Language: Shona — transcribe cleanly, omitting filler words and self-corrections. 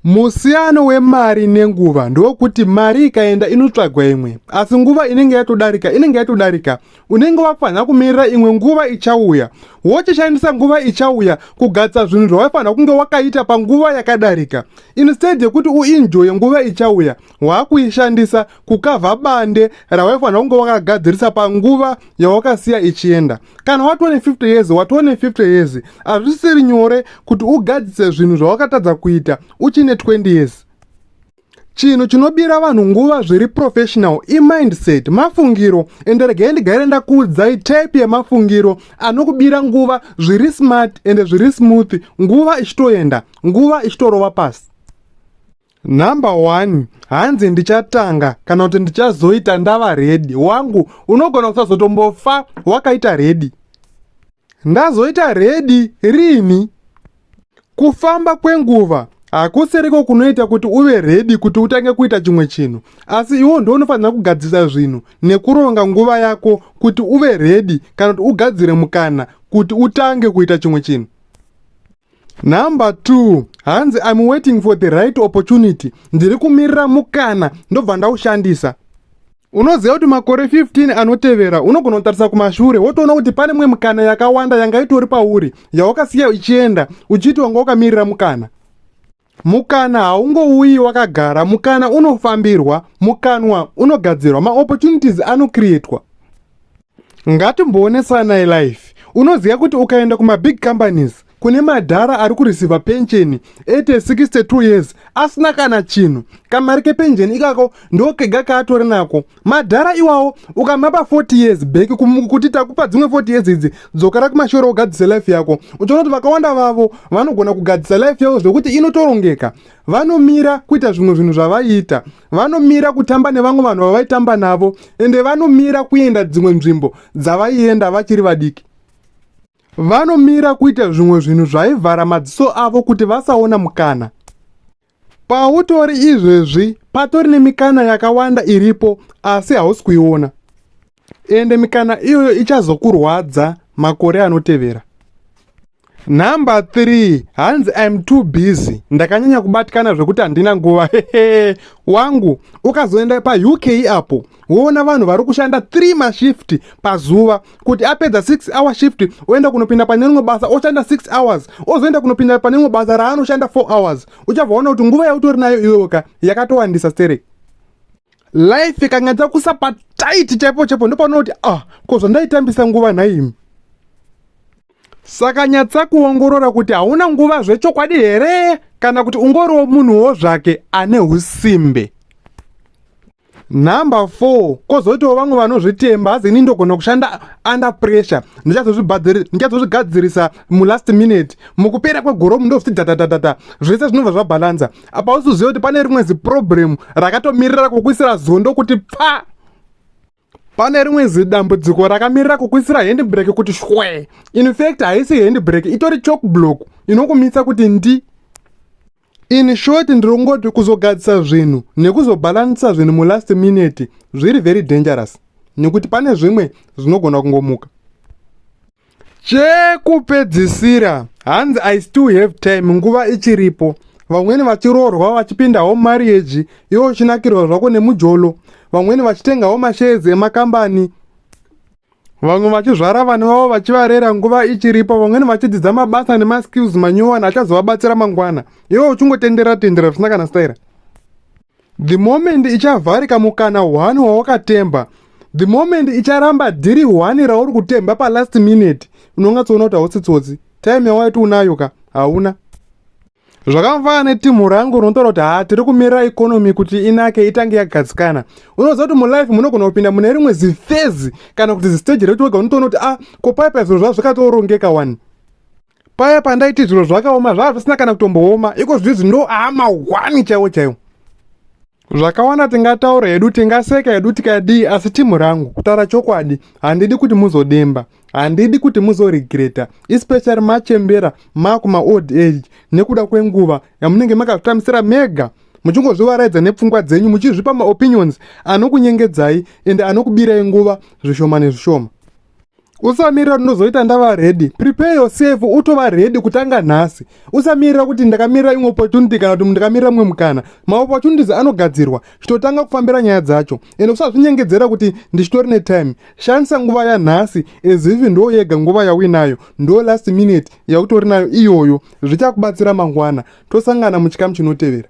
Musiyano wemari nenguva ndewokuti mari ikaenda inotsvagwa imwe, asi nguva inenge yatodarika inenge yatodarika. Unenge wafanira kumirira imwe nguva ichauya, wochishandisa nguva ichauya kugatsa zvinhu zvawaifanira kunge wakaita panguva yakadarika. Instead yekuti uenjoye nguva ichauya, waakuishandisa kukavha bande rawaifanira kunge wakagadzirisa panguva yawakasiya ichienda. Kana watone 50 years, watone 50 years, hazvisiri nyore kuti ugadzise zvinhu zvawakatadza kuita uchine 20 years. Chinhu chinobira vanhu nguva zviri professional imindset, mafungiro. Ende regai ndigare ndakuudzai type yemafungiro anokubira nguva zviri smart ende zviri smooth, nguva ichitoenda, nguva ichitorova pasi. Number 1, hanzi ndichatanga kana kuti ndichazoita ndava ready. Wangu, unogona kusazotombofa wakaita ready. Ndazoita ready rini? Kufamba kwenguva hakusiriko kunoita kuti uve ready kuti utange kuita chimwe chinhu, asi iwo ndiwo unofanira kugadzirisa zvinhu nekuronga nguva yako kuti uve ready kana kuti ugadzire mukana kuti utange kuita chimwe chinhu. Number 2, hanzi I'm waiting for the right opportunity. Ndiri kumirira mukana ndobva ndaushandisa. Unoziva kuti makore 15 anotevera unogona kutarisa kumashure wotoona kuti pane mumwe mukana yakawanda yanga itori pauri yawakasiya ichienda uchiti wanga wakamirira mukana. Mukana haungouyi wakagara, mukana unofambirwa, mukanwa unogadzirwa, maopportunities anocreatwa. Ngatimboonesanai life. Unoziva kuti ukaenda kumabig companies kune madhara ari kureceiva pension at 62 years asina kana chinhu, kamari kepension ikako ndo kega kaatori nako. Madhara iwawo ukamapa 40 years back kuti takupa dzimwe 40 years idzi, dzokera kumashure ugadzise life yako, uchiona kuti vakawanda vavo vanogona kugadzisa life yavo zvekuti inotorongeka. Vanomira kuita zvimwe zvinhu zvavaiita, vanomira kutamba nevamwe vanhu vavaitamba navo, ende vanomira kuenda dzimwe nzvimbo dzavaienda vachiri vadiki. Vanomira kuita zvimwe zvinhu zvaivhara madziso avo kuti vasaona mukana. Pautori izvezvi patori nemikana yakawanda iripo, asi hausi kuiona, ende mikana iyoyo ichazokurwadza makore anotevera. Number 3, hanzi I'm too busy. Ndakanyanya kubatikana zvekuti handina nguva. Hehe, wangu, ukazoenda paUK apo woona vanhu vari kushanda 3 mashift pazuva, kuti apedza 6 hour shift oenda kunopinda pane rimwe basa oshanda 6 hours, ozoenda kunopinda pane rimwe basa raanoshanda 4 hours. Uchabva waona kuti nguva yautori nayo iwewe yakatowandisa stereki. Life ikanyatsa kusapa tight chaipo chaipo, ndopanoona kuti ah, ko zvandaitambisa nguva nhaimi. Saka nyatsa kuongorora kuti hauna nguva zvechokwadi here kana kuti ungoriwo munhuwo zvake ane usimbe. Number 4, kwozoitawo vamwe vanozvitemba, hanzi ini ndogona kushanda under pressure, ndichazozvigadzirisa mulast minute, mukupera kwegore ndozviti dhadhadhadha, zvese zvinobva zvabhalanza. Apa usiziva kuti pane rimwe ziproblem rakatomirira kukuisira zondo kuti pfa, pane rimwe zidambudziko rakamirira kukuisira handbrake kuti shwe. In fact haisi handbrake, itori choke block inokumisa kuti ndi. In short, ndiri kungoti kuzogadzisa zvinhu nekuzobhalansisa zvinhu mulast minute zviri very dangerous, nekuti pane zvimwe zvinogona kungomuka. Chekupedzisira, hanzi I still have time, nguva ichiripo. Vamweni vachiroorwa, vachipindawo marriage, iwo uchinakirwa zvako nemujolo, vamweni vachitengawo mashares emakambani, vamwe vachizvara vana vavo vachivarera nguva ichiripo, vamweni vachidzidza mabasa nemaskills manyowani achazovabatsira mangwana, iwe uchingotendera tendera zvisina kana staira. The moment ichavharika mukana 1 wawakatemba, the moment icharamba deal 1 rauri kutemba palast minute, unongatsoona kuti hausi tsotsi, time yawaiti unayo ka hauna. Zvakafanana netimu rangu rinotaura kuti ha, tiri kumirira economy kuti inake, itange yagadzikana. Unoziva kuti mulife munogona kupinda mune rimwe ziphase kana kuti zistage rekuti wega unotoona kuti ah, ko paipa zviro zvavo zvakatorongeka wani, paya pandaiti zviro zvakaoma zvava zvisina kana kutombooma, iko zvizvi ndo ama1 chaiwo chaiwo. Zvakawanda tingataura hedu, tingaseka hedu, tikadii, asi timu rangu, kutaura chokwadi, handidi kuti muzodemba, handidi kuti muzoregreta, especially machembera makuma old age, nekuda kwenguva yamunenge makazvitambisira mega muchingozvivaraidza nepfungwa dzenyu, muchizvipa maopinions anokunyengedzai ende anokubirai nguva zvishoma nezvishoma. Usamirira kuti ndozoita ndava ready. Prepare yourself, utova ready kutanga nhasi. Usamirira kuti ndakamirira imwe opportunity kana kuti ndakamirira mumwe mukana. Maopportunities anogadzirwa. Chitotanga kufambira nyaya dzacho, ende usazvinyengedzera kuti ndichitori netime. Shandisa nguva yanhasi as if ndo yega nguva yauinayo, ndo last minute yautori nayo iyoyo. Zvichakubatsira mangwana. Tosangana muchikamu chinotevera.